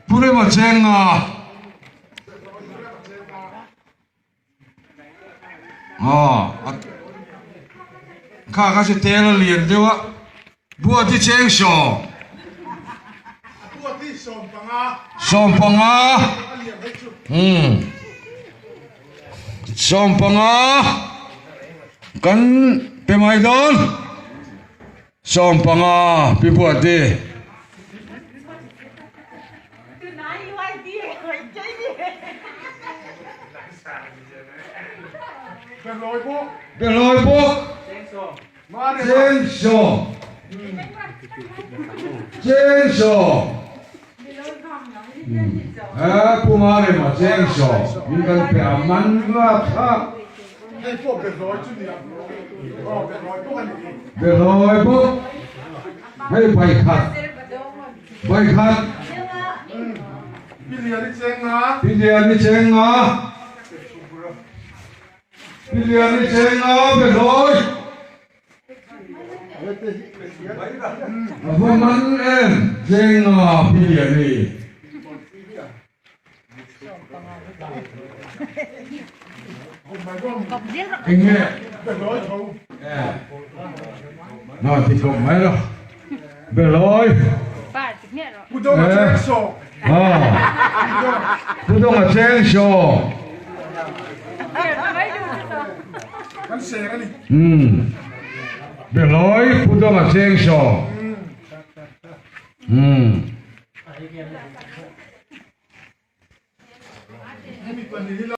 Pu Rema cheng nga. Kha kha chu tel a lian deuh a, Buati cheng sawm. 15. 15 kan pe mai dawn. 15 pi Buati. Behlawi bawk Chengsaw Chengsaw He Pu Marema Chengsaw min kan pe a man rap thlak Behlawi bawk hei Baikhat Baikhat Pi Liani Chenga Pi Liani Chenga Behlawi A va man em Chenga Pi Liani. Eng nge? Na ti kawp mai lo. Behlawi. Pu Donga cheng saw. Behlawi Pu Donga cheng saw.